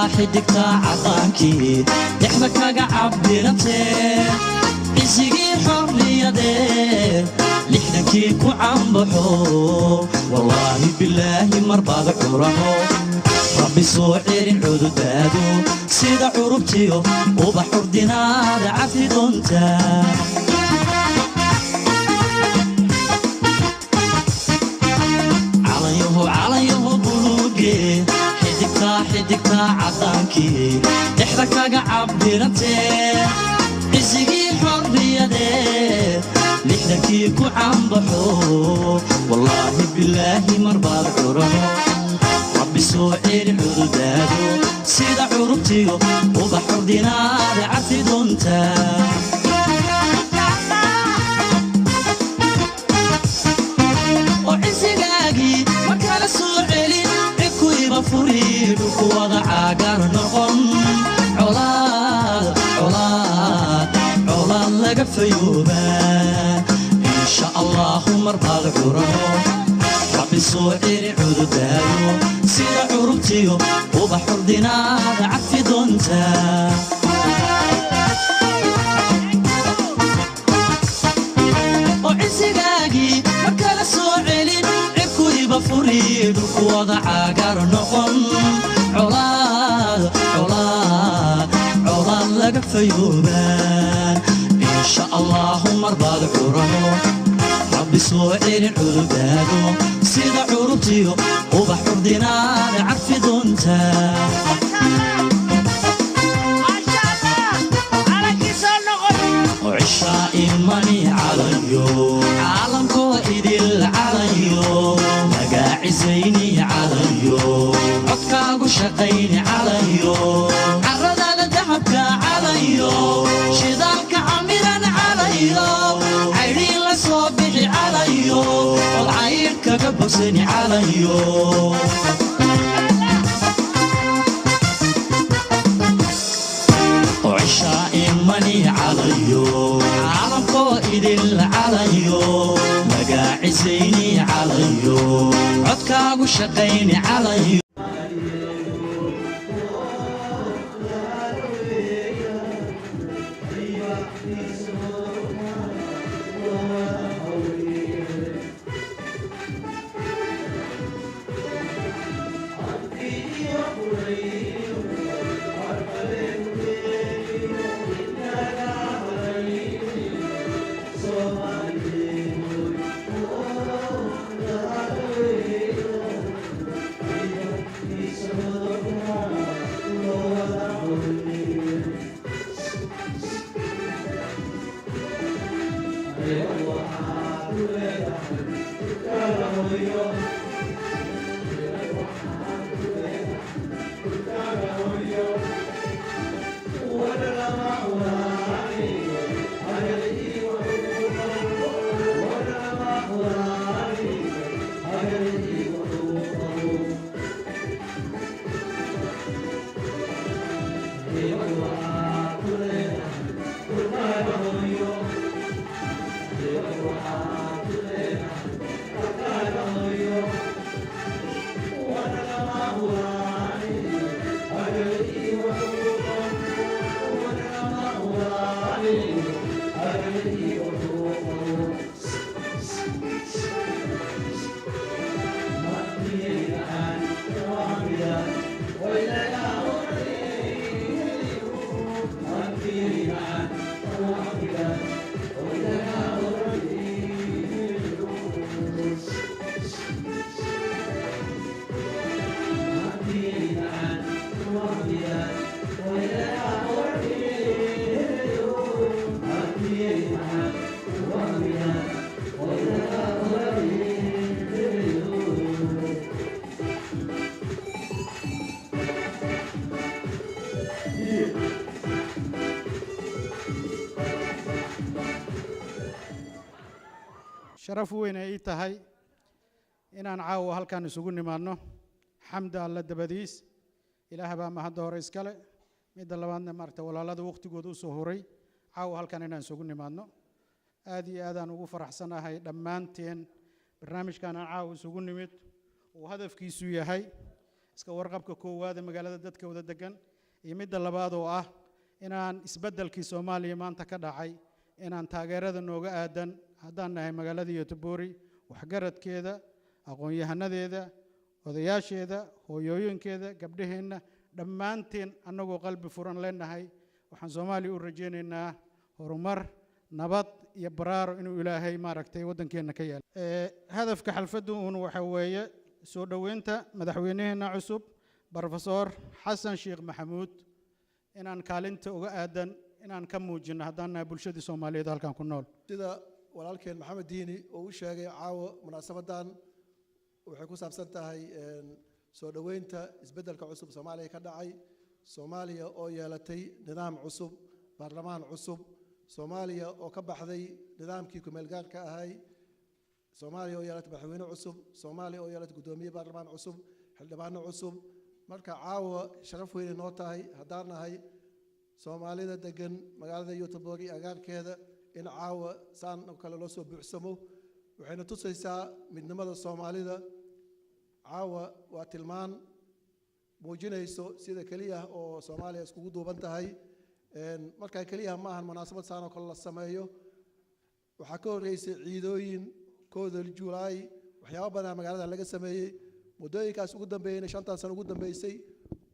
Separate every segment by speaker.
Speaker 1: Xidigtaa cadaankii dhexda kaga cabirantee, cisigii xorriyadee 60-kii ku cambaxo. Wallaahi bilaahi marbaad curano, Rabbi soo celin cududaadu, sida curubtiyo ubax urdinaada cafi doonta. Calanyaho, calanyaho buluuge, xidigtaa, xidigtaa cadaankii dhexda kaga cabirantee, cisigii xorriyadee 60-kii ku cambaxo. Wallaahi bilaahi marbaad curano, Rabbi soo celi cududaado, sida curubtiyo ubax urdinaada cafi doonta. Oo cisigaagii ma kala soo celin, cikuiba furi, dhulku wada caagar noqon, colaad, colaad, colaad laga fayoobaa. Insha Allahu marbaad curano, Rabbi soo celi cududaado, sida curubtiyo ubax urdinaada cafi doonta. Oo cisigaagii ma kala soo celin, cikuiba furi, dhulku wada caagar noqon, colaad, colaad, colaad laga fayoobaan. Insha Allahu marbaad curano, Rabbi soo celin cududaado, sida curubtiyo ubax urdinaada carfi doonta. Cishaa imani calayo, caalamkoo idil calayo, magaacisayni calayo, codkaagu shaqayni calayo, caradaada dahabka calayo, shidaalka camiran calayo, caydhiin la soo bixi calayo, od caydh kaga bogsani calayo. Cishaa imani calayo, caalamkoo idil calayo, magaacisayni calayo, codkaagu shaqayni calayo.
Speaker 2: Sharaf weyn ay ii tahay inaan caawa halkan isugu nimaadno. Xamda Alla dabadiis, Ilaah baa mahadda hore iskale. Midda labaadna, maaragta, walaalada waqtigooda usoo horay caawa halkan inaan isugu nimaadno, aad iyo aadaan ugu faraxsanahay dhammaanteen. Barnaamijkan aan caawa isugu nimid uu hadafkiisu yahay Iska warqabka koowaad ee magaalada dadka wada degan, iyo midda labaad oo ah inaan isbeddelkii Soomaaliya maanta ka dhacay inaan taageerada nooga aadan haddaan nahay magaalada Göteborg, waxgaradkeeda, aqoon-yahanadeeda, odayaasheeda, hooyooyinkeeda, gabdhaheenna, dhammaanteen annagoo qalbi furan leenahay, waxaan Soomaaliya u rajaynaynaa horumar, nabad iyo baraaro inuu Ilaahay maaragtay waddankeenna ka yeelo. Hadafka xalfaddu uun waxa weeye soo dhoweynta madaxweynaheenna cusub, Professor Xasan Sheekh Maxamuud, inaan kaalinta uga aadan inaan ka muujino haddaan nahay bulshadii Soomaaliyeed halkan ku nool.
Speaker 3: Sida walaalkeen Maxamed Diini oo u sheegay, caawa munaasabadan waxay ku saabsan tahay soo dhoweynta isbeddelka cusub Soomaaliya ka dhacay, Soomaaliya oo yeelatay nidaam cusub, baarlamaan cusub, Soomaaliya oo ka baxday nidaamkii kumeelgaarka ahay, Soomaaliya oo yeelatay madaxweyne cusub, Soomaaliya oo yeelatay guddoomiye baarlamaan cusub, xildhibaano cusub. Marka caawa sharaf weynay noo tahay haddaan nahay Soomaalida degan magaalada Göteborg iyo agaarkeeda in caawa saan oo kale loo soo buuxsamo. Waxayna tusaysaa midnimada Soomaalida. Caawa waa tilmaan muujinayso sida keliya oo Soomaaliya iskugu duuban tahay. Markaa keliya ma ahan munaasabad saan oo kale la sameeyo. Waxaa ka horreysay ciidooyin, 1da Julaay, waxyaabo badan magaalada laga sameeyey. Muddooyinkaas ugu dambeeyeyna, 5tan sano ugu dambeysay,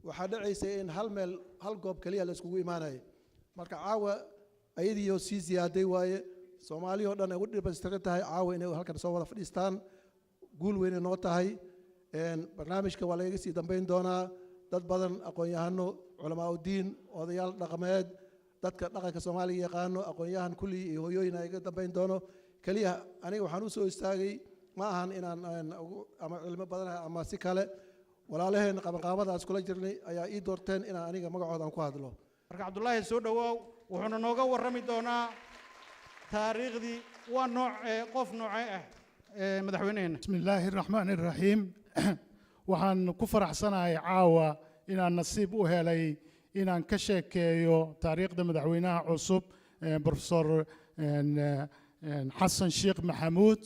Speaker 3: waxaa dhacaysay in hal meel, hal goob keliya la iskugu imaanaya. Marka caawa ayadiioo sii ziyaaday waaye, Soomaali oo dhan ay u dhibaystiran tahay caawa inay halkan soo wada fadhiistaan. Guul weynay noo tahay. Barnaamijka waa lagaga sii dambeyn doonaa. Dad badan, aqoon-yahano, culamaa udiin, odayaal dhaqameed, dadka dhaqanka Soomaaliga yaqaano, aqoon-yahan kulli iyo hooyooyin iga dambeyn doono. Keliya aniga waxaan u soo istaagay ma ahan inaan ama cilmi badanahay ama si kale. Walaalaheen qabanqaabadaas kula jirnay ayaa ii doorteen inaan aniga magacooda aan ku hadlo.
Speaker 2: Marka Cabdullaahi, soo dhowaaw. Wuxuuna nooga warrami doonaa taariikhdii, waa nooc qof noocee ah madaxweyneheenna.
Speaker 4: بسم الله الرحمن الرحيم. Waxaan ku faraxsanahay caawa inaan nasiib u helay inaan ka sheekeeyo taariikhda madaxweynaha cusub, Professor Xasan Sheekh Maxamuud.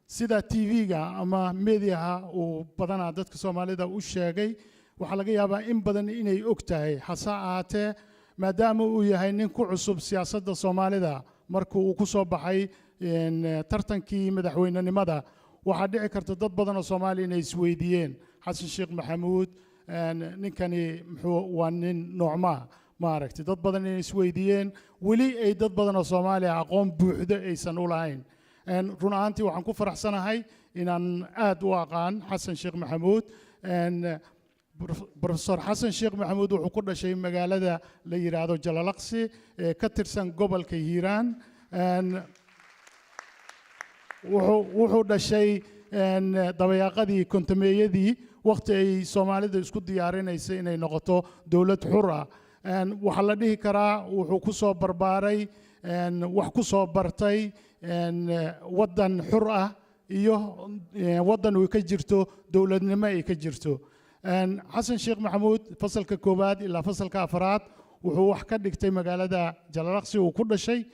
Speaker 4: Sida TV-ga ama mediaha uu badanaa dadka Soomaalida u sheegay, waxaa laga yaabaa in badan inay og tahay. Hase ahaatee, maadaama uu yahay nin ku cusub siyaasadda Soomaalida, markuu uu ku soo baxay tartankii madaxweynenimada, waxaa dhici karta dad badan oo Soomaaliya inay isweydiiyeen Xasan Sheekh Maxamuud ninkani muxuu waa, nin noocmaa maaragtay. Dad badan inay isweydiiyeen, weli ay dad badan oo Soomaaliya aqoon buuxda aysan u lahayn. Run ahaantii waxaan ku faraxsanahay inaan aad u aqaan Xasan Sheekh Maxamuud. Professor Xasan Sheekh Maxamuud wuxuu ku dhashay magaalada la yidhaahdo Jalalaqsi ee ka tirsan gobolka Hiiraan. Wuxuu dhashay dabayaaqadii 50-meeyadii, waqti ay Soomaalidu isku diyaarinaysay inay noqoto dowlad xur ah. Waxaa la dhihi karaa wuxuu ku soo barbaaray, wax ku soo bartay waddan xur ah iyo waddan uu ka jirto dowladnimo ay ka jirto. Xasan Sheekh Maxamuud fasalka koowaad ilaa fasalka afraad wuxuu wax ka dhigtay magaalada Jalalaqsi uu ku dhashay.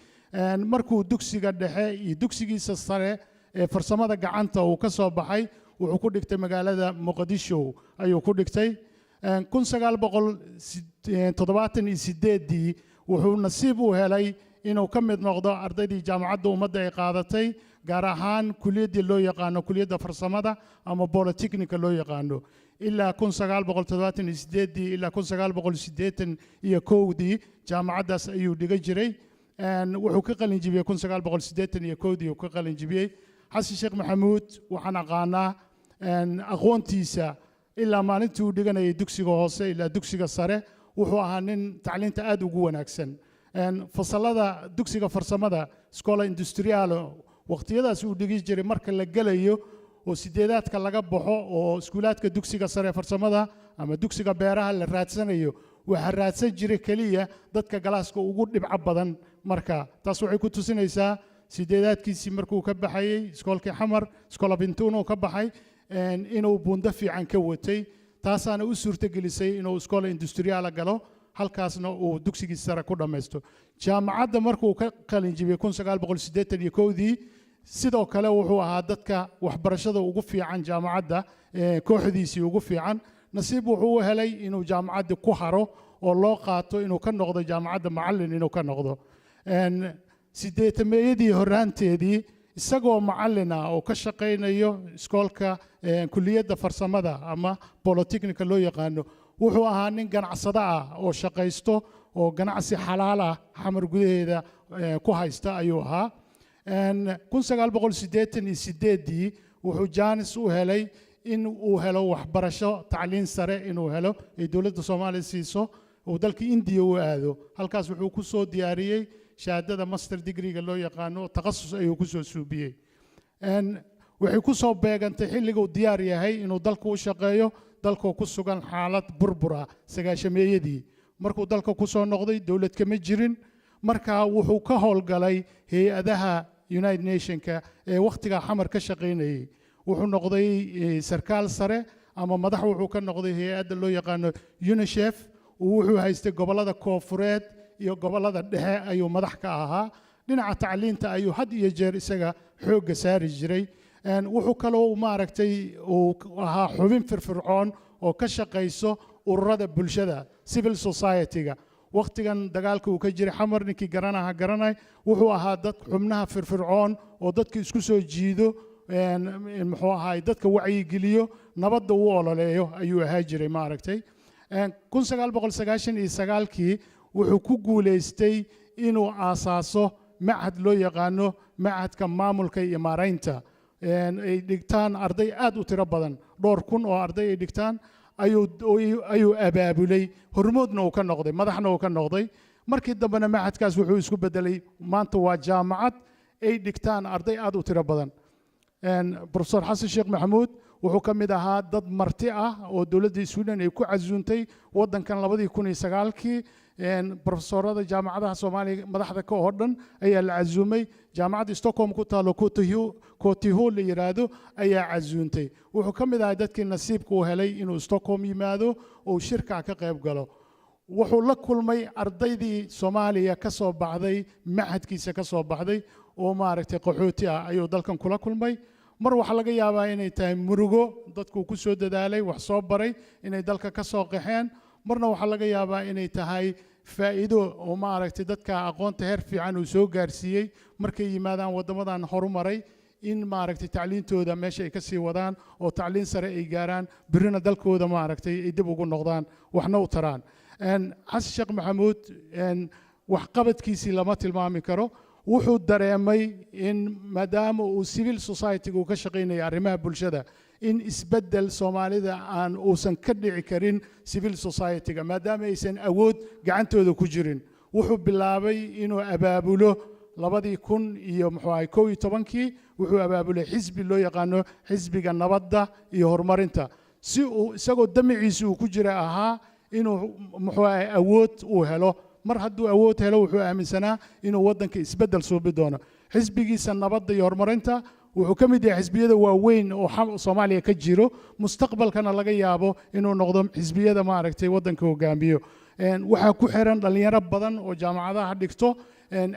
Speaker 4: Markuu dugsiga dhexe iyo dugsigiisa sare ee farsamada gacanta uu ka soo baxay, wuxuu ku dhigtay magaalada Muqdisho ayuu ku dhigtay. 1978-dii wuxuu nasiib u helay inuu ka mid noqdo ardaydii Jaamacadda Ummadda ay qaadatay, gaar ahaan kuliyaddii loo yaqaano kuliyadda farsamada ama polytechnica loo yaqaano. Ilaa 1978-dii ilaa 1981-dii jaamacaddaas ayuu dhigan jiray. Wuxuu ka qalin jibiyey 1981-dii uu ka qalin jibiyey. Xasan Sheekh Maxamuud waxaan aqaanaa aqoontiisa ilaa maalintii uu dhiganayay dugsiga hoose ilaa dugsiga sare. Wuxuu ahaa nin tacliinta aad ugu wanaagsan. Fasalada dugsiga farsamada, Scuola Industriale, waqtiyadaas uu dhigi jiray, marka la gelayo oo sideedaadka laga baxo oo iskuulaadka dugsiga sare farsamada ama dugsiga beeraha la raadsanayo, waxaa raadsan jiray keliya dadka galaaska ugu dhibco badan. Marka taas waxay ku tusinaysaa sideedaadkiisii markuu ka baxayey iskoolkii Xamar, Scuola Ventuno ka baxay, inuu buundo fiican ka watay. Taasaana u suurtogelisay inuu Scuola Industriale galo, halkaasna uu dugsigii sare ku dhammaysto. Jaamacadda markuu ka qalin jibiyey 1981-dii, Sidoo kale wuxuu ahaa dadka waxbarashada ugu fiican jaamacadda, kooxdiisii ugu fiican. Nasiib wuxuu u helay inuu jaamacadda ku haro oo loo qaato inuu ka noqdo jaamacadda macallin inuu ka noqdo. 80-meeyadii horraanteedii, isagoo macallin ah oo ka shaqaynayo iskoolka kulliyadda farsamada ama polytechnica loo yaqaano, wuxuu ahaa nin ganacsado ah oo shaqaysto oo ganacsi xalaal ah Xamar gudaheeda ku haysta ayuu ahaa. 1988-dii wuxuu jaanis u helay in uu helo waxbarasho, tacliin sare inuu helo ay dowladda Soomaaliya siiso, uu dalka Indiya u aado. Halkaas wuxuu ku soo diyaariyey shahaadada master degree-ga loo yaqaano, takhasus ayuu ku soo suubiyey. Waxay ku soo beegantay xilliga uu diyaar yahay inuu dalka u shaqeeyo, dalkoo ku sugan xaalad burbura 90-meeyadii. Markuu dalka ku soo noqday, dowlad kama jirin. Marka wuxuu ka howlgalay hay-adaha United Nationka ee wakhtigaa Xamar ka shaqaynayay. Wuxuu noqday sarkaal sare ama madax wuxuu ka noqday hay-adda loo yaqaano UNICEF. Wuxuu haystay gobollada koonfureed iyo gobollada dhexe ayuu madax ka ahaa. Dhinaca tacliinta ayuu had iyo jeer isaga xoogga saari jiray. Wuxuu kaloo, maaragtay, uu ahaa xubin firfircoon oo ka shaqayso ururada bulshada, civil society-ga. Wakhtigan dagaalka uu ka jiray Xamar, ninkii garanaha garanay, wuxuu ahaa dad xubnaha firfircoon oo dadka isku soo jiido, muxuu ahaay, dadka wacyigeliyo, nabadda u ololeeyo ayuu ahaa jiray, maaragtay. 1999-kii wuxuu ku guulaystay inuu aasaaso machad loo yaqaano Machadka Maamulka iyo Maaraynta, ay dhigtaan arday aad u tiro badan, dhowr kun oo arday ay dhigtaan ayuu abaabulay, hormoodna uu ka noqday, madaxna uu ka noqday. Markii dambena machadkaas wuxuu isku bedelay, maanta waa jaamacad ay dhigtaan arday aad u tiro badan. Professor Xasan Sheekh Maxamuud wuxuu ka mid ahaa dad marti ah oo dowladda Sweden ay ku casuuntay waddankan 2009-kii. Profesorada jaamacadaha Soomaaliya madaxda ka oo dhan ayaa la casuumay. Jaamacadda Stockholm ku taalo, KTH la yidhaahdo, ayaa casuuntay. Wuxuu ka mid ahaa dadkii nasiibka uu helay inuu Stockholm yimaado oo shirkaa ka qayb galo. Wuxuu la kulmay ardaydii Soomaaliya ka soo baxday, machadkiisa ka soo baxday oo, maaragtay, qaxooti ah ayuu dalkan kula kulmay. Mar waxaa laga yaabaa inay tahay murugo dadkuu ku soo dadaalay, wax soo baray, inay dalka ka soo qaxeen. Marna waxaa laga yaabaa inay tahay faa'iido oo, maaragtay, dadka aqoonta heer fiican uu soo gaarsiiyey markay yimaadaan waddamadan horumaray in, maaragtay, tacliintooda meesha ay ka sii wadaan oo tacliin sare ay gaaraan, birina dalkooda, maaragtay, ay dib ugu noqdaan, waxna u taraan. Xasan Sheekh Maxamuud waxqabadkiisii lama tilmaami karo. Wuxuu dareemay in maadaama uu civil society-ga uu ka shaqaynaya arrimaha bulshada, in isbeddel Soomaalida aan uusan ka dhici karin civil society-ga, maadaama aysan awood gacantooda ku jirin. Wuxuu bilaabay inuu abaabulo 2000 iyo, muxuu ahay, 11-kii wuxuu abaabulay xisbi loo yaqaano Xisbiga Nabadda iyo Horumarinta, si uu isagoo damaciisa uu ku jira ahaa inuu, muxuu ahay, awood uu helo. Mar hadduu awood helo, wuxuu aaminsanaa inuu waddanka isbeddel suubi doono. Xisbigiisa Nabadda iyo Horumarinta wuxuu ka mid yahay xisbiyada waaweyn oo Soomaaliya ka jiro, mustaqbalkana laga yaabo inuu noqdo xisbiyada, maaragtay, waddanka hogaamiyo. Waxaa ku xiran dhallinyaro badan oo jaamacadaha dhigto.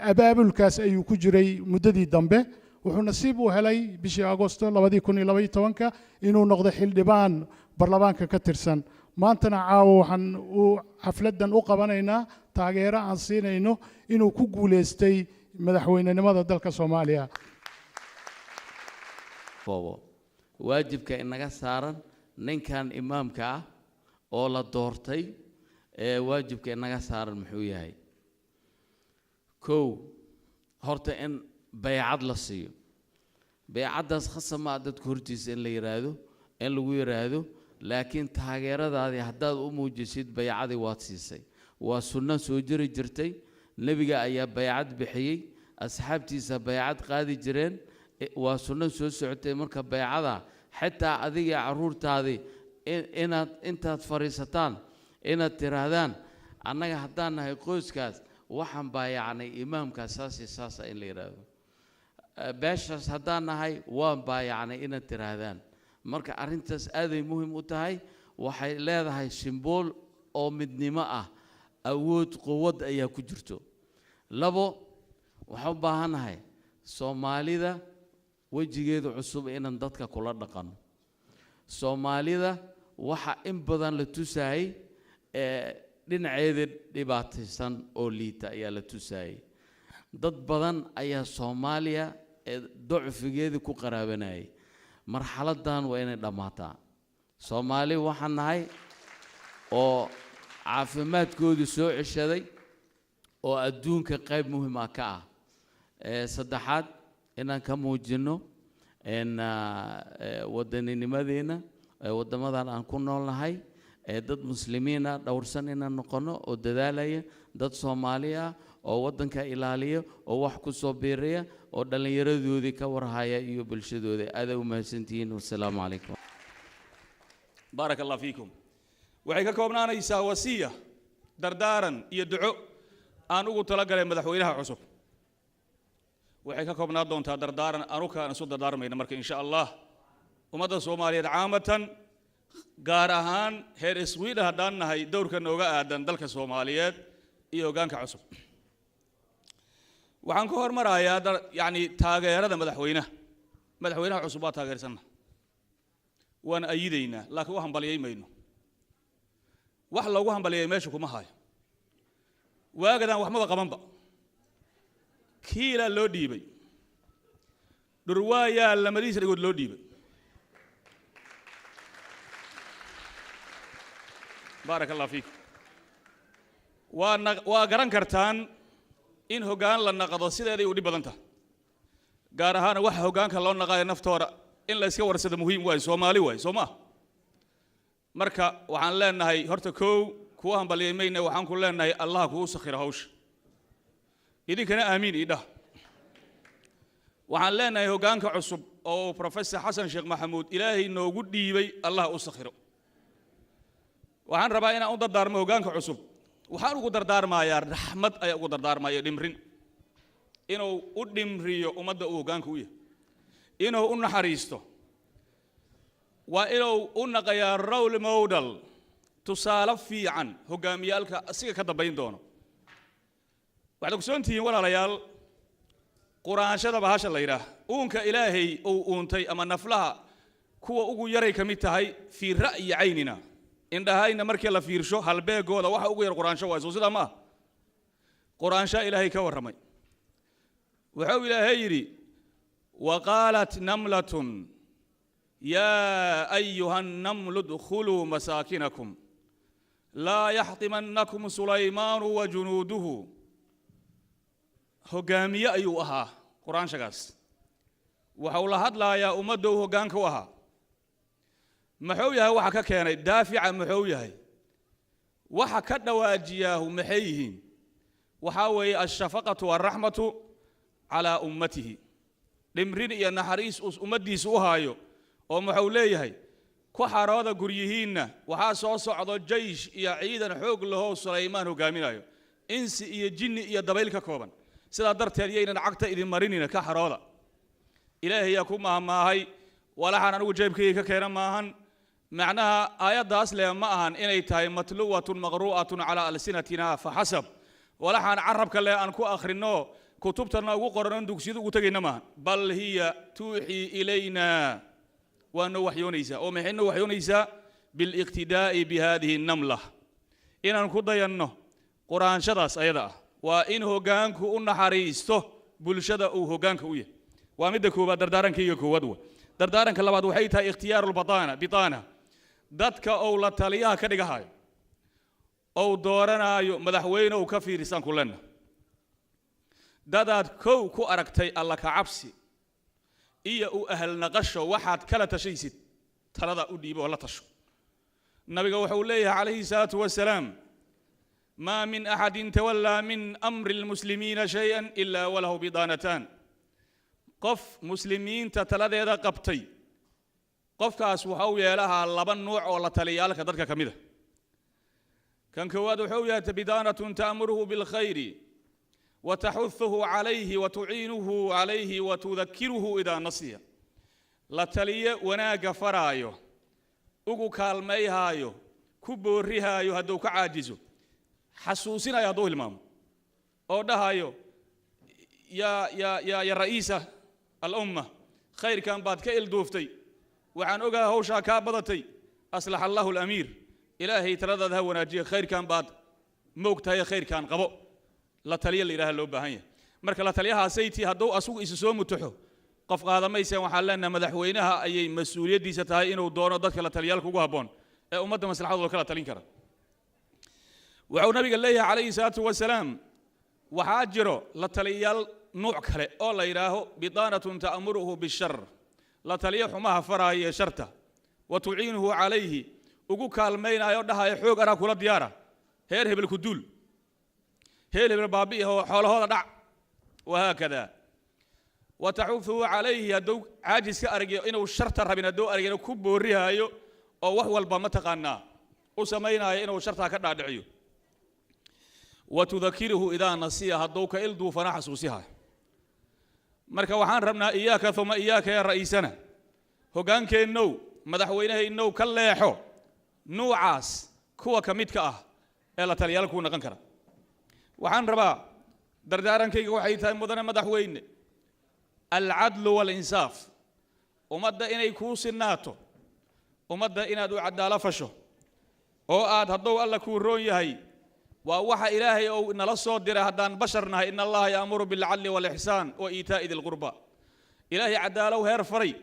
Speaker 4: Abaabulkaas ayuu ku jiray muddadii dambe. Wuxuu nasiib u helay bishii Agosto 2012-ka inuu noqdo xildhibaan baarlamaanka ka tirsan. Maantana caawa waxaan u xafladdan u qabanaynaa taageero aan siinayno inuu ku guuleystay madaxweynenimada dalka Soomaaliya.
Speaker 5: Boobo waajibka inaga saaran ninkan imaamka ah oo la doortay ee waajibka inaga saaran muxuu yahay? Kow, horta in baycad la siiyo. Baycaddaas khasab ma ah dadka hortiisa in la yidhaahdo, in lagu yidhaahdo, laakiin taageeradaadii haddaad u muujisid, baycadii waad siisay. Waa sunno soo jiri jirtay. Nebiga ayaa baycad bixiyey, asxaabtiisa baycad qaadi jireen. Waa sunno soo socotay. Marka baycada xitaa adiga carruurtaadii inaad intaad fadhiisataan inaad tiraahdaan, "Annaga haddaan nahay qoyskaas waxaan baayacnay imaamkaas," saas iyo saasa in la yidhaahdo. "Beeshaas haddaan nahay waan baayacnay," inaad tiraahdaan. Marka arrintaas aaday muhiim u tahay. Waxay leedahay symbol oo midnimo ah, awood, quwad ayaa ku jirto. Labo, waxaan u baahannahay Soomaalida. Wejigeeda cusub inaan dadka kula dhaqanno. Soomaalida waxa in badan la tusayay ee dhinaceeda dhibaataysan oo liita ayaa la tusayay. Dad badan ayaa Soomaaliya ee docfigeedii ku qaraabanayay. Marxaladdan waa inay dhammaataa. Soomaali waxaan nahay oo caafimaadkoodii soo ceshaday oo adduunka qayb muhiim ah ka ah. Saddexaad, inaan ka muujino waddaninimadeena waddamadan aan ku noolnahay, dad Muslimiin ah dhowrsan inaan noqono oo dadaalaya, dad Soomaali ah oo waddanka ilaaliya oo wax ku soo biiraya oo dhallinyaradoodii ka warhaya iyo bulshadooda. Aad u mahadsantihiin. Wasalaamu calaykum.
Speaker 6: Baaraka Allah fiikum. Waxay ka koobnaanaysaa wasiya, dardaaran iyo duco aan ugu talagalay madaxweynaha cusub. Waxay ka koobnaan doontaa dardaaran anuka aan isu dardaarmayna. Marka, insha Allah, ummadda Soomaaliyeed caamatan, gaar ahaan heer Iswiidha haddaan nahay, dowrka nooga aadan dalka Soomaaliyeed iyo hoggaanka cusub, waxaan ka hormarayaa yacni taageerada madaxweynaha. Madaxweynaha cusub waa taageersanna, waan ayidaynaa, laakiin u hambaliyay mayno. Wax loogu hambaliyay meesha kuma hayo. Waagadan wax maba qabanba, kiilaa loo dhiibay, dhurwaayaa lamadiisa dhigood loo dhiibay. Baaraka Allah fiikum. Waa garan kartaan in hoggaan la naqdo sideeday u dhib badan tahay, gaar ahaan waxa hoggaanka loo naqayo naftooda in la iska warsado muhiim waayo. Soomaali waayo, soo ma? Marka waxaan leenahay horta kow, kuwa hambaliyay mayne, waxaan ku leenahay Allah kuu sakhiro hawsha, idinkana aamiin ii dhah. Waxaan leenahay hoggaanka cusub oo Professor Xasan Sheekh Maxamuud Ilaahay noogu dhiibay, Allah u sakhiro. Waxaan rabaa inaan u dardaarmo hoggaanka cusub. Waxaan ugu dardaarmayaa raxmad ayaa ugu dardaarmaya, dhimrin, inuu u dhimriyo ummadda uu hoggaanka u yahay, inuu u naxariisto. Waa inuu u naqayaa role model, tusaale fiican hoggaamiyaalka asiga ka dambayn doono. Waxaad ogsoon tihiin, walaalayaal, quraanshada bahasha la yidhaah, uunka Ilaahay uu uuntay ama naflaha kuwa ugu yaray ka mid tahay. Fii ra'yi caynina, indhahayna markii la fiirsho, halbeegooda waxa ugu yar quraansho waay. Soo sidaa ma ah? Quraanshaa Ilaahay ka warramay. Wuxuu Ilaahay yidhi: وقالت نملة يا أيها النمل ادخلوا مساكنكم لا يحطمنكم سليمان وجنوده. Hoggaamiye ayuu ahaa quraanshagaas. Waxau la hadlayaa ummadda uu hoggaanka u ahaa. Muxuu yahay waxa ka keenay daafica? Muxuu yahay waxa ka dhawaajiyaahu? Maxay yihiin? Waxaa weeye الشفقة والرحمة على أمته, dhimrin iyo naxariis uu ummaddiisa u haayo, oo muxuu leeyahay? Ku xarooda guryihiinna, waxaa soo socdo jaysh iyo ciidan xoog lahoo Sulaymaan hoggaaminayo, insi iyo jinni iyo dabayl ka kooban. Sidaa darteed yaynan cagta idin marinina, ka xarooda. Ilaahay yaa ku maahmaahay. Walaxaan anigu jeebkayga ka keena maahan. Macnaha aayaddaas leh ma ahan inay tahay متلوة مقروءة على ألسنتنا فحسب. Walaxaan carabka leh aan ku akhrinno, kutubtana ugu qoranon, dugsiyada ugu tegayna maahan. بل هي توحي إلينا, waa noo waxyoonaysaa. Oo maxay noo waxyoonaysaa? بالاقتداء بهذه النملة, inaan ku dayanno quraanshadaas ayada ah. Waa in hoggaanku u naxariisto bulshada uu hoggaanka u yahay. Waa midda koowaad, dardaarankayga koowaad. Wa dardaaranka labaad waxay tahay اختيار البطانة, بطانة, dadka ou la taliyaha ka dhigahayo ou dooranaayo madaxweyne uu ka fiirisaan ku lena dadaad kow ku aragtay Alla ka cabsi iyo u ahal naqasho. Waxaad kala tashaysid talada u dhiibo oo la tasho. Nabiga wuxuu leeyahay calayhi salaatu wasalaam: ما من أحد تولى من أمر المسلمين شيئا إلا وله بطانتان. Qof muslimiinta taladeeda qabtay, qofkaas waxau yeelahaa laba nuuc oo la taliyaalka dadka ka mid a. Kan koowaad wuxuu yahay بطانة تأمره بالخير وتحثه عليه وتعينه عليه وتذكره إذا نسي. La taliye wanaagga faraayo, ugu kaalmayhaayo, ku boorrihaayo hadduu ka caajiso, xasuusinayo hadduu hilmaamo, oo dhahayo: يا يا يا يا رئيس الأمة, Khayrkan baad ka ilduuftay. Waxaan ogahay hawshaa kaa badatay. Aslaxa Allahu alamiir, Ilaahay taladaada ha wanaajiya. Khayrkan baad moogtahay, khayrkan qabo. La taliya la yidhaha loo baahan yahay. Marka la taliyahaasaytii hadduu asugu isu soo mutaxo, qof qaadamayseen. Waxaan leenahay madaxweynaha ayay mas-uuliyaddiisa tahay inuu doono dadka la taliyaalka ugu habboon ee ummadda maslaxadooda kala talin kara. Wuxuu nabiga leeyahay calayhi salaatu wasalaam: waxaa jiro la taliyayaal nuuc kale oo la yidhaaho bitaanatun ta'muruhu bishar, la taliyo xumaha faraaya ee sharta, wa tuciinuhu calayhi, ugu kaalmaynayo, dhahaya xoog anaa kula diyaara, heer hebel ku duul, heer hebel baabi'i oo xoolahooda dhac, wahaakada. Wa taxufuhu calayhi, hadduu caajis ka argiyo inuu sharta rabin, hadduu argina ku boorihaayo oo wax walba mataqaanaa u samaynaayo inuu shartaa ka dhaadhiciyo. Wa tudakiruhu idaa nasiya, hadduu ka il duufana xasuusiha. Marka waxaan rabnaa iyaaka uma iyaaka ya ra'iisana, hoggaankeennow, madaxweynahaynow, ka leexo nuucaas kuwa ka midka ah ee la taliyaal kuu noqon kara. Waxaan rabaa, dardaarankayga waxay tahay, mudane madaxweyne, alcadlu waalinsaaf, ummadda inay kuu sinaato, ummadda inaad u cadaalo fasho oo aad hadduu Alla kuu roon yahay, waa waxa Ilaahay uu nala soo diray haddaan bashar nahay. In Allaha yaamuru bilcadli waalixsaan wa iitaa'i di lqurba. Ilaahay cadaalow heer faray.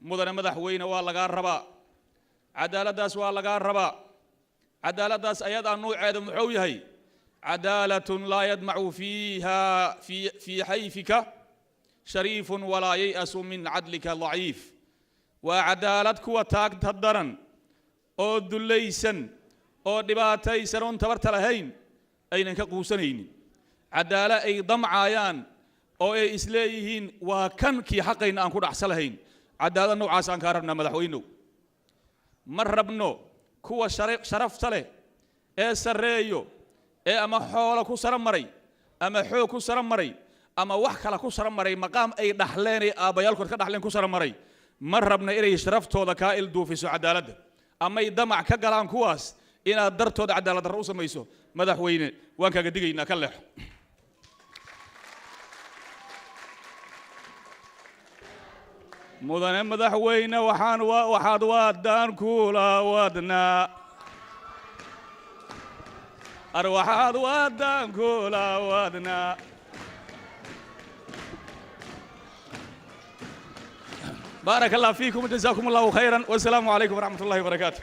Speaker 6: Mudane madaxweyne, waa lagaa rabaa cadaaladdaas, waa lagaa rabaa cadaaladdaas. Ayadaa nuuceeda muxuu yahay? Cadaalatun laa yadmacu fiiha fii xayfika shariifun walaa yay'asu min cadlika daciif. Waa cadaalad kuwa taagta daran oo dullaysan oo dhibaataysan oon tabarta lahayn aynan ka quusanaynin, cadaalo ay damcaayaan oo ay isleeyihiin waa kan kii xaqayna aan ku dhacsa lahayn. Cadaalad noocaas aan kaa rabnaa, madaxweynow. Ma rabno kuwa sharafta leh ee sarreeyo ee ama xoolo ku sara maray ama xoog ku sara maray ama wax kale ku sara maray, maqaam ay dhaxleen ee aabbayaalkood ka dhaxleen ku sara maray. Ma rabna inay sharaftooda kaa ilduufiso cadaaladda amay damac ka galaan kuwaas inaad dartooda cadaalad darro u samayso. Madaxweyne, waan kaaga digaynaa, ka leexo. Mudane madaxweyne, waxaan waxaad waadaan kula wadnaa, arwaxaad waadaan kula wadnaa. بارك الله فيكم وجزاكم الله خيرا، والسلام عليكم ورحمة الله وبركاته.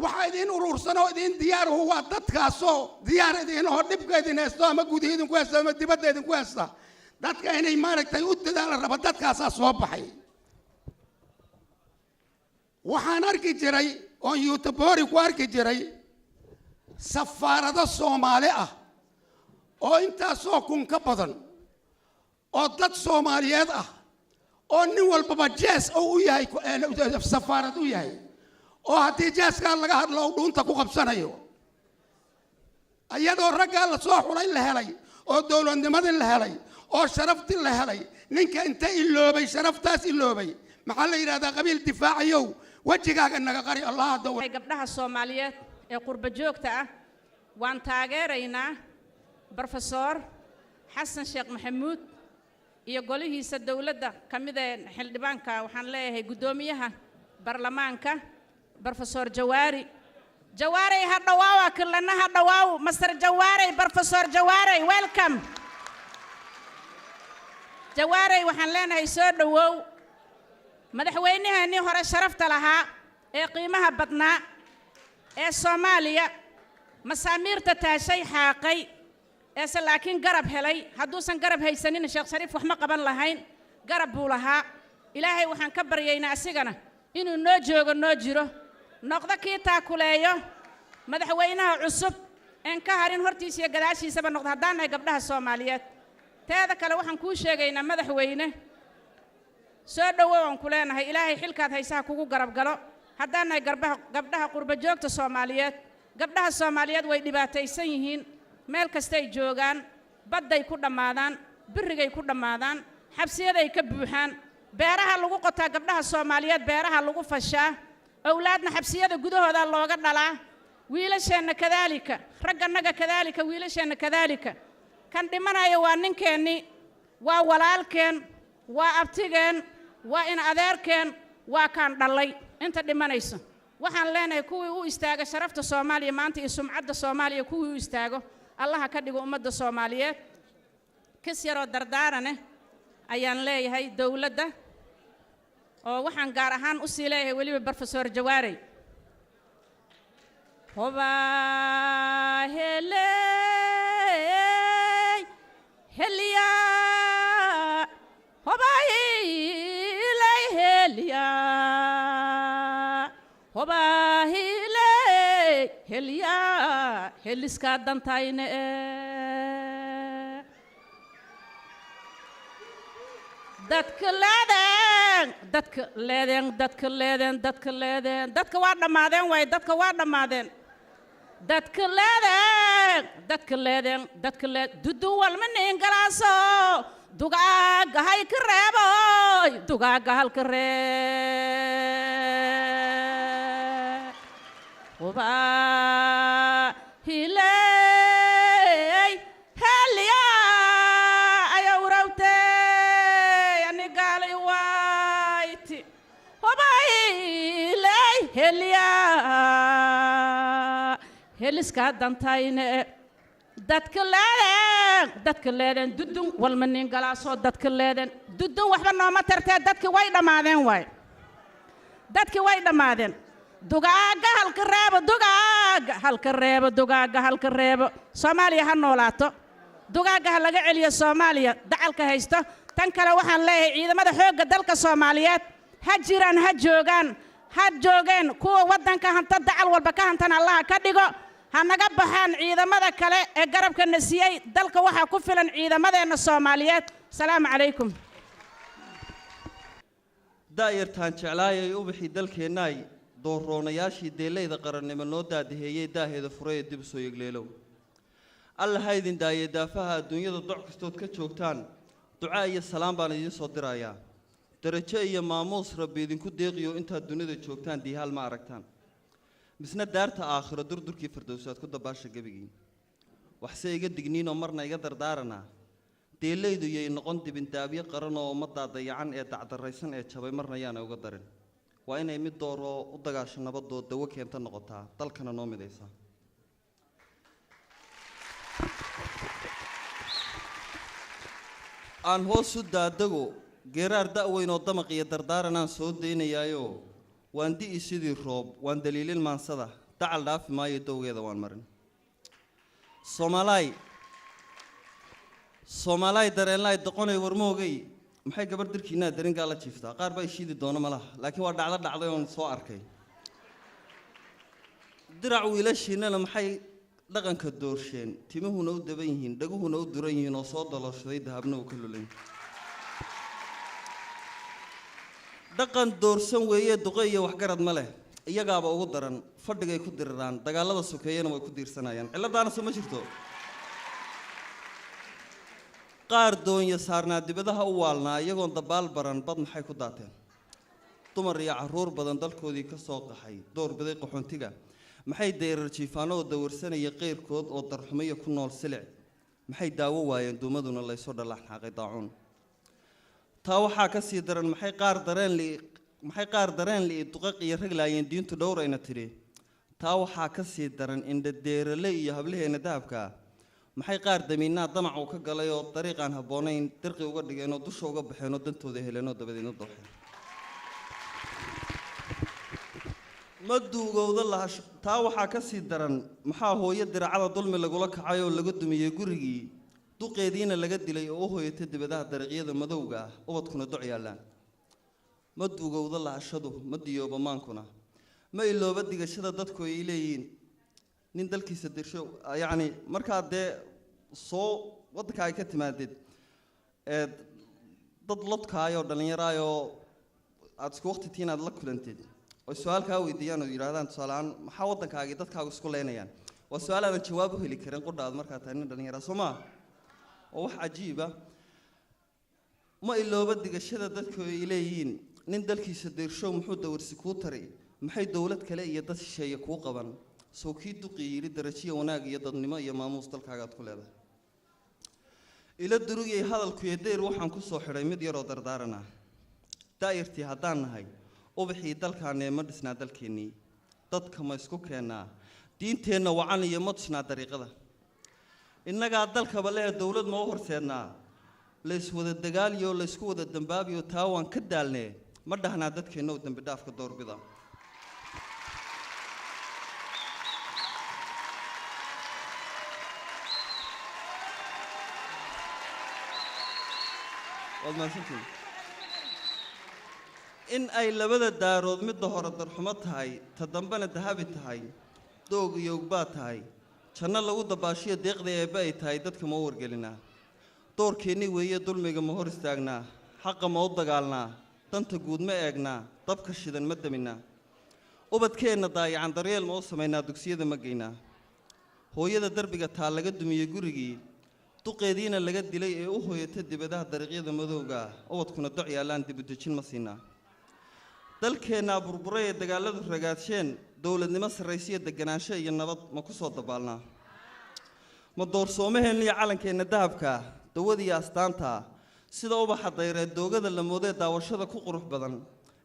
Speaker 7: Waxaa idiin uruursan oo idiin diyaaruhu waa dadkaasoo diyaar idiin oo dhibka idin haysto, ama gudihi idinku haysta ama dibadda idinku haysta. Dadka inay maaragtay u dadaala raba, dadkaasaa soo baxay. Waxaan arki jiray oon Göteborg ku arki jiray safaarado Soomaali ah oo intaasoo kun ka badan oo dad Soomaaliyeed ah oo nin walbaba jees oo u yahay safaarad u yahay, oo haddii jeeskaa laga hadlo uu dhuunta ku qabsanayo, iyadoo raggaa la soo xulay la helay oo dowladnimadii la helay oo sharaftii la helay. Ninka inta iloobay sharaftaas iloobay, maxaa la yidhahdaa? Qabiil difaacayow, wejigaaga naga qari. Allah hadda.
Speaker 8: Gabdhaha Soomaaliyeed ee qurba joogta ah waan taageeraynaa Brofesor Xasan Sheekh Maxamuud iyo golihiisa dowladda ka mid ee xildhibaanka. Waxaan leeyahay guddoomiyaha baarlamaanka Brofesor Jawaari, Jawaarey ha dhawaawa, kilana ha dhawaaw. Master Jawaarey, Brofesor Jawaarey, welcome. Jawaarey, waxaan leenahay soo dhowow. Madaxweynaheenii hore sharafta lahaa ee qiimaha badnaa ee Soomaaliya masaamiirta taashay xaaqay eese laakiin garab helay. Hadduusan garab haysanin, Sheekh Shariif wax ma qaban lahayn. Garab buu lahaa. Ilaahay waxaan ka baryaynaa asigana inuu noo joogo, noo jiro, noqdo kii taakuleeyo madaxweynaha cusub een ka harin hortiisa iyo gadaashiisaba noqdo. Haddaan nahay gabdhaha Soomaaliyeed, teeda kale waxaan kuu sheegaynaa, madaxweyne, soo dhowow aan ku leenahay. Ilaahay xilkaad haysaha kugu garab galo. Haddaan nahay garbaha gabdhaha qurba joogta Soomaaliyeed, gabdhaha Soomaaliyeed way dhibaataysan yihiin meel kastay joogaan. Badday ku dhammaadaan, birrigay ku dhammaadaan, xabsiyaday ka buuxaan, beeraha lagu qotaa gabdhaha Soomaaliyeed, beeraha lagu fashaa, owlaadna xabsiyada gudahooda looga dhalaa. Wiilasheenna kadaalika, raggannaga kadaalika, wiilasheenna kadaalika. Kan dhimanaya waa ninkeennii, waa walaalkeen, waa abtigeen, waa in adeerkeen, waa kaan dhallay. Inta dhimanayso waxaan leenahay kuwii u istaaga sharafta Soomaaliya maanta iyo sumcadda Soomaaliya, kuwii u istaago Allaha ka dhigo ummadda Soomaaliyeed. Kis yaroo dardaaraneh ayaan leeyahay dowladda, oo waxaan gaar ahaan u sii leeyahay weliba Brofesor Jawaarey. Hobaa heley heliya, hobaahiley heliya, hobaahiley heliya, heliskaa dantayne e. Dadka leedeen, dadka leedeen, dadka leedeen, dadka leedeen, dadka waa dhammaadeen waay, dadka waa dhammaadeen. Dadka leedeen, dadka leedeen, dadka leed dudu walma nin galaaso, dugaaga hay ka reeboy, dugaaga halka ree. Hubaa hiley heliya ayaa urawtey anigaalay wayti. Hubailey heliya, heliskaa dantayne. Dadka leedeen, dadka leedeen, dudun walma nin galaasoo, dadka leedeen, dudun waxba nooma tartee. Dadki way dhammaadeen waay, dadki way dhammaadeen. Dugaaga halka reebo, dugaaga halka reebo, dugaaga halka reebo. Soomaaliya ha noolaato. Dugaaga ha laga celiyo Soomaaliya dacalka haysto. Tan kale waxaan leeyahay ciidamada xoogga dalka Soomaaliyeed ha jiraan, ha joogaan, ha joogeen. Kuwa waddanka hanta dacal walba ka hantan Allaha ka dhigo. Ha naga baxaan ciidamada kale ee garabkana siiyey. Dalka waxaa ku filan ciidamadeenna Soomaaliyeed. Salaamu calaykum.
Speaker 9: Daayartaan jeclaayay, ubaxii dalkeennaay, doorroonayaashii deellayda qarannimo noo daadaheeyey, daaheeda furay ee dib u soo yegleelow, Alla ha idin daayee. Daafaha adduunyada doc kastood ka joogtaan, ducaa iyo salaam baan idiin soo dirayaa. Darajo iyo maamuus Rabbi idinku deeqiyo. Intaad dunida joogtaan diihaal ma aragtaan, misna daarta aakhiro durdurkii fardowsaad ku dabaasha gebigii. Waxse iga digniinoo marna iga dardaaranaa: deellaydu yay noqon dibindaabyo qaran oo ummaddaa dayacan ee dacdarraysan ee jabay marna yaana uga darin. Waa inay mid dooroo u dagaasho nabadoo dawo keenta noqotaa, dalkana noo midaysa. Aan hoos u daadago geeraar da'weyn oo damaq iyo dardaaranaan soo daynayaayo. Waan di'i sidii roob, waan daliilin maansada, dacal dhaafi maayo, dowgeeda waan marin. Soomaalaay, Soomaalaay, dareenlaay, doqonay, warmoogay, maxay gabarh dirkiinaa daringaa la jiiftaa? Qaar baa ishiidi doona malaha, laakiin waa dhacdo dhacday oon soo arkay. Dirac wiilashiinnana maxay dhaqanka doorsheen, timuhuna u daban yihiin, dhaguhuna u duran yihiin, oo soo dalooshaday, dahabna uu ka lulan? Dhaqan doorsan weeye, duqo iyo waxgarad ma leh, iyagaaba ugu daran. Fadhigay ku diriraan, dagaalada sokeeyena way ku diirsanayaan. Cilladaana soo ma jirto? Qaar doonya saarnaa dibadaha u waalnaa, iyagoon dabaal baran bad maxay ku daateen? Dumar iyo carruur badan dalkoodii ka soo qaxay, doorbiday qaxoontiga, maxay dayrar jiifaano oo dawarsanaya qeyrkood oo darxumiyo ku nool silic? Maxay daawo waayeen duumaduna laysoo dhalaxnaaqay daacuun? Taa waxaa ka sii daran, maxay qaar dareen li, maxay qaar dareen li'i duqaq iyo rag laayeen diintu dhowrayna tidhi? Taa waxaa ka sii daran, indhadeerale iyo hablaheenna dahabka maxay qaar damiinaa damac uu ka galay oo dariiqaan habboonayn dirqi uga dhigeen oo dusha uga baxeen oo dantooda heleen oo dabadeedna dooxeen? Ma duugowda lahasho. Taa waxaa ka sii daran, maxaa hooyo diracada dulmi lagula kacay oo laga dumiyey gurigii, duqeediina laga dilay, oo u hooyatay dibadaha dariiqyada madowga ah, ubadkuna doc yaallaan? Ma duugowda lahashadu, ma diyooba maankuna, ma ilooba digashada dadku ay leeyihiin nin dalkiisa dirsho. Yacni markaad dee soo waddanka ay ka timaadid ee dad lodkaayoo dhallinyaraayoo aada isku waqti tihiin aad la kulantid oo su-aal kaa weydiiyaan oo yidhahdaan, tusaaleahaan, maxaa waddankaagii dadkaagu isku leynayaan? Waa su-aal aadan jawaab u heli karin qudha aad markaa tahay nin dhallinyara, soo maa? Oo wax cajiiba. Ma ilooba digashada dadku ay leeyihiin nin dalkiisa dirshow muxuu dawarsi kuu tari? Maxay dowlad kale iyo dad shisheeye kuu qaban? Sow kii duqii yidhi darajiya wanaag iyo dadnimo iyo maamuus dalkaagaad ku leedahay. Ila durugiyey hadalkuyo dayr waxaan ku soo xidhay mid yaroo dardaaran ah. Daa'irtii haddaan nahay ubaxii dalkaanee, ma dhisnaa dalkeennii? Dadka ma isku keennaa? Diinteenna wacan iyo ma tusnaa dariiqada? Innagaa dalkaba lehe, dowlad ma u horseednaa? Layswada dagaaliyo, laysku wada dambaabiyo, taa waan ka daalnee, ma dhahnaa dadkeennow dembi dhaafka doorbida? Waad mahadsantihiin. In ay labada daarood midda hore darxumo tahay, ta dambena dahabi tahay, doog iyo ugbaa tahay, janno lagu dabaashiyo deeqda eebbe ay tahay, dadka ma u wargelinaa? Doorkeenni weeye, dulmiga ma hor istaagnaa? Xaqa ma u dagaalnaa? Danta guud ma eegnaa? Dabka shidan ma deminaa? Ubadkeenna daayacan daryeel ma u samaynaa? Dugsiyada ma geynaa? Hooyada derbiga taa laga dumiyey gurigii, duqeediina laga dilay ee u hooyata dibadaha dariiqyada madowga ah, ubadkuna doc yaallaan, dibudejin ma siinaa? Dalkeennaa burburay ee dagaalladu ragaadsheen, dowladnimo sarraysiya, deganaansho iyo nabad ma ku soo dabaalnaa? Ma doorsoomaheenna iyo calankeenna dahabka, dawadiiyo astaanta, sida ubaxa dayreed doogada la moodee daawashada ku qurux badan,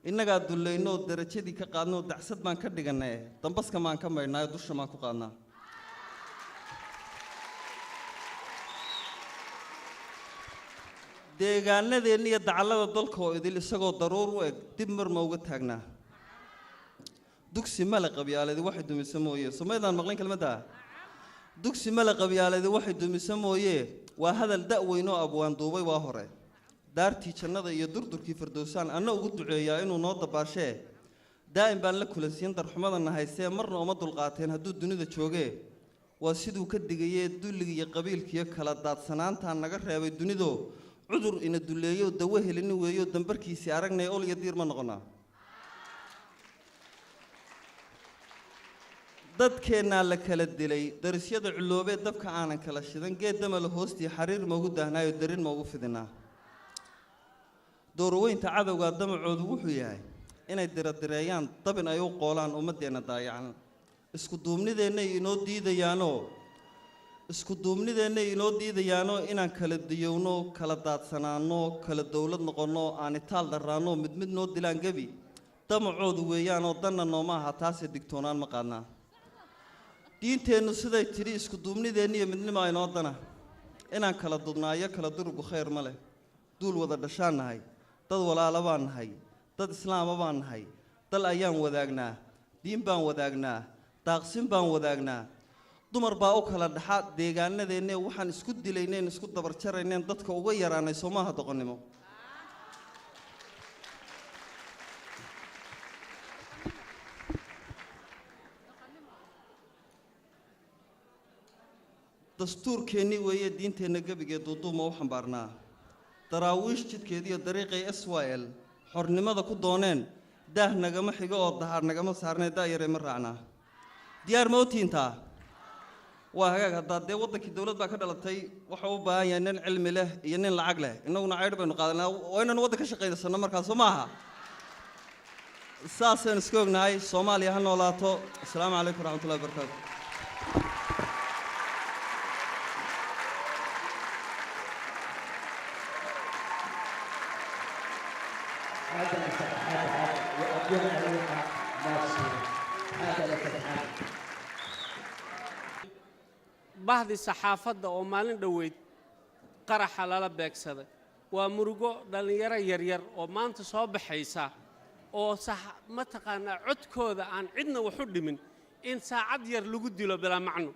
Speaker 9: innagaa dullaynoo darajadii ka qaadnoo dacsad baan ka dhigannae, dambaska maan ka maydhnaayo, dusha maan ku qaadnaa? Deegaanadeenna iyo dacallada dalka oo idil isagoo daruur u eg dib mar ma uga taagnaa? Dugsi male qabyaaladi waxay dumisa mooye. Somaydaan maqlayn kelmadda dugsi male qabyaaladi waxay dumisa mooye? Waa hadal da' weyn oo abwaan duubay waa hore. Daartii jannada iyo durdurkii fardowsaan anna ugu duceeyaa inuu noo dabaashee. Daa'im baan la kulansiin darxumadana haystee, marna uma dulqaateen hadduu dunida joogee. Waa siduu ka digayee, dulliga iyo qabiilkiiyo kala daadsanaantaa naga reebay dunido, cudur ina duleeyo dawo helini weeyo, dambarkiisii aragnay, ol iyo diir ma noqonaa? Dadkeennaa la kala dilay, darisyada culoobee dabka aanan kala shidan, geed damala hoostii xariir maugu daahnaayo, darin maugu fidinaa? Doorweynta cadowgaa damacoodu wuxuu yahay inay diradireeyaan, dabin ay u qoolaan ummaddeenna daayacan. Isku duubnideennay inoo diidayaanoo, isku duubnideennay inoo diidayaanoo, inaan kala diyowno, kala daadsanaanno, kala dowlad noqonno, aan itaal darraanno, mid mid noo dilaan gebi damacoodu weeyaanoo, danna nooma aha taasee, digtoonaan ma qaadnaa? Diinteennu siday tidhi, isku duubnideenna iyo midnimo aynoo dana. Inaan kala dudnaayo kala durugu khayr ma leh. Duul wada dhashaan nahay, dad walaala baan nahay, dad islaama baan nahay, dal ayaan wadaagnaa, diin baan wadaagnaa, daaqsin baan wadaagnaa. Dumar baa u kala dhaxa deegaanadeenne, waxaan isku dilayneen, isku dabarjarayneen, dadka uga yaraanay, soo maaha doqonnimo? Dastuurkeennii weeye diinteenna gebigee duuduuma u xambaarnaa. Daraawiish jidkeediiyo dariiqay SYL xornimada ku dooneen, daah nagama xigo oo dahaar nagama saarnee, daayaree ma raacnaa? Diyaar ma u tiintaa? Waa hagaag. Haddaa dee waddankii dowlad baa ka dhalatay, wuxuu u baahan yahay nin cilmi leh iyo nin lacag leh. Innaguna caydh baynu qaadanaa. Waa inaynu waddan ka shaqaysanno markaa, soo maaha? Saasaynu iska ognahay. Soomaaliya ha noolaato. Asalaamu calaykum waraxmatullahi wabarakaatu.
Speaker 10: هذا هذا وأبوها عليها ناصر هذا لك الحمد.
Speaker 11: Bahdii saxaafadda oo maalin dhoweyd qaraxa lala beegsaday waa murugo. Dhallinyaro yaryar oo maanta soo baxaysa oo sax mataqaanaa codkooda aan cidna wax u dhimin in saacad yar lagu dilo bilaa macno.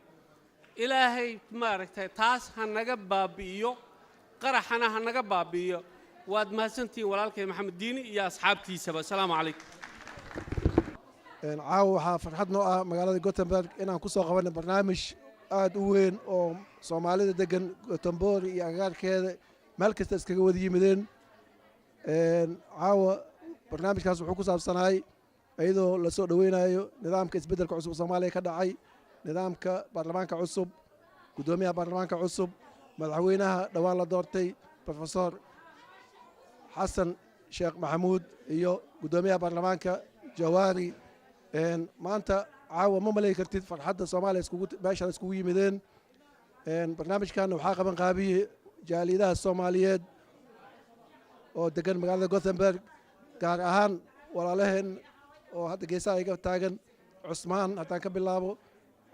Speaker 11: Ilaahay maaragtay taas ha naga baabi'iyo, qaraxana ha naga baabi'iyo. Waad mahadsantihiin walaalkay Maxamed Diini iyo asxaabtiisaba. Asalaamu calaykum.
Speaker 3: Caawa waxaa farxad noo ah magaalada Gothenburg inaan ku soo qabanay barnaamij aad u weyn oo Soomaalida degan Gothenburg iyo agagaarkeeda meel kasta iskaga wada yimideen. Caawa barnaamijkaas wuxuu ku saabsanaay iyadoo lasoo dhoweynayo nidaamka isbeddelka cusub Soomaaliya ka dhacay, nidaamka baarlamaanka cusub, guddoomiyaha baarlamaanka cusub, madaxweynaha dhowaan la doortay Professor Xasan Sheekh Maxamuud iyo guddoomiyaha baarlamaanka Jawaari. Maanta Caawa ma malay kartid farxadda Soomaaliya iskugu meeshaan iskugu yimideen. Barnaamijkan waxaa qaban qaabiyey jaaliyadaha Soomaaliyeed oo degan magaalada Gothenburg, gaar ahaan walaalaheen oo hadda geesaha iga taagan, Cusmaan haddaan ka bilaabo,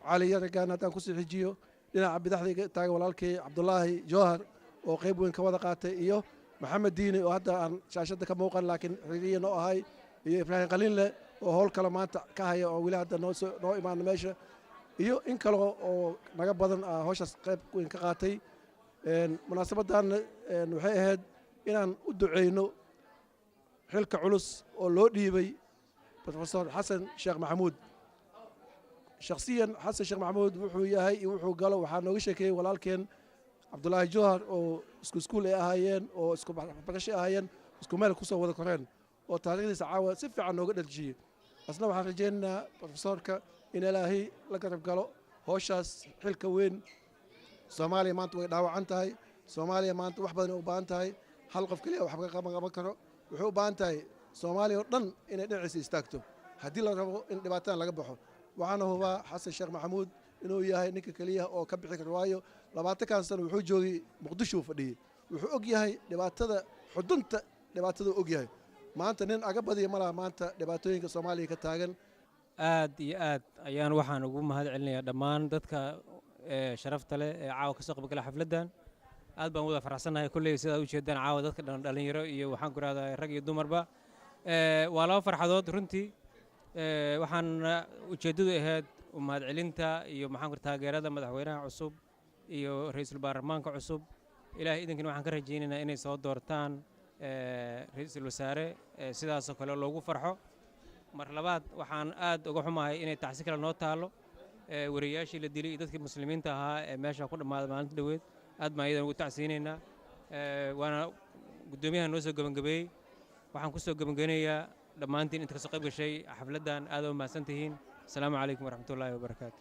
Speaker 3: Cali Yaragan haddaan kusii xijiyo, dhinaca bidaxda iga taagan walaalkii Cabdulaahi Jowhar oo qayb weyn ka wada qaatay, iyo Maxamed Diini oo hadda aan shaashadda ka muuqan laakiin xiriiriya noo ahay, iyo Ibraahim Qalinle oo howl kale maanta ka haya oo weli hadda noo soo noo imaana meesha, iyo in kale oo naga badan hawshaas qayb weyn ka qaatay. Munaasabaddan waxay ahayd inaan u duceyno xilka culus oo loo dhiibay Professor Xasan Sheekh Maxamuud. Shakhsiyan Xasan Sheekh Maxamuud wuxuu yahay iyo wuxuu galo waxaa nooga sheekeeyey walaalkeen Cabdulaahi Jowhar oo isku iskuul ay ahaayeen oo isku waxbarasho ahaayeen, isku meel kusoo wada koreen, oo taariikhdiisa caawa si fiican nooga dharjiyey. Asna waxaan rajaynaynaa profesorka in Ilaahay la garab galo howshaas xilka weyn. Soomaaliya maanta way dhaawacan tahay. Soomaaliya maanta wax badan u baahan tahay. Hal qof keliya waxba ka qaban karo. Wuxuu u baahan tahay Soomaaliya oo dhan inay dhinaciisa istaagto haddii la rabo in dhibaatadan laga baxo. Waxaana hubaa Xasan Sheekh Maxamuud inuu yahay ninka keliya oo ka bixi karo, waayo 20kan sano wuxuu joogay Muqdisho uu fadhiyey. Wuxuu og yahay dhibaatada, xudunta dhibaatada og yahay. Maanta nin aga badiya ma laha maanta dhibaatooyinka Soomaaliya ka taagan.
Speaker 12: Aad iyo aad ayaan waxaan ugu mahad celinayaa dhammaan dadka sharafta leh ee caawa ka soo qaybgala xafladdan. Aad baan wada faraxsannahay kolley sidaad u jeedaan caawa dadka dhan, dhalinyaro iyo waxaan ku rahdaa rag iyo dumarba. Waa laba farxadood runtii. Waxaan ujeeddadu ahayd u mahadcelinta iyo maxaan ku taageerada madaxweynaha cusub iyo ra'iisul baarlamaanka cusub. Ilaahay idinkana waxaan ka rajaynaynaa inay soo doortaan ra'iisul wasaare sidaasoo kale loogu farxo. Mar labaad waxaan aad uga xumahay inay tacsi kale noo taallo wariyaashii la dilay iyo dadkii muslimiinta ahaa ee meesha ku dhammaaday maalinta dhoweed. Aad baan iyadan ugu tacsiinaynaa. Waana guddoomiyaha noo soo gebangabeeyey. Waxaan ku soo gebangabeynayaa dhammaantiin inta kasoo qayb gashay xafladdan aad u mahadsan tihiin. Asalaamu calaykum waraxmatullaahi wabarakaatu.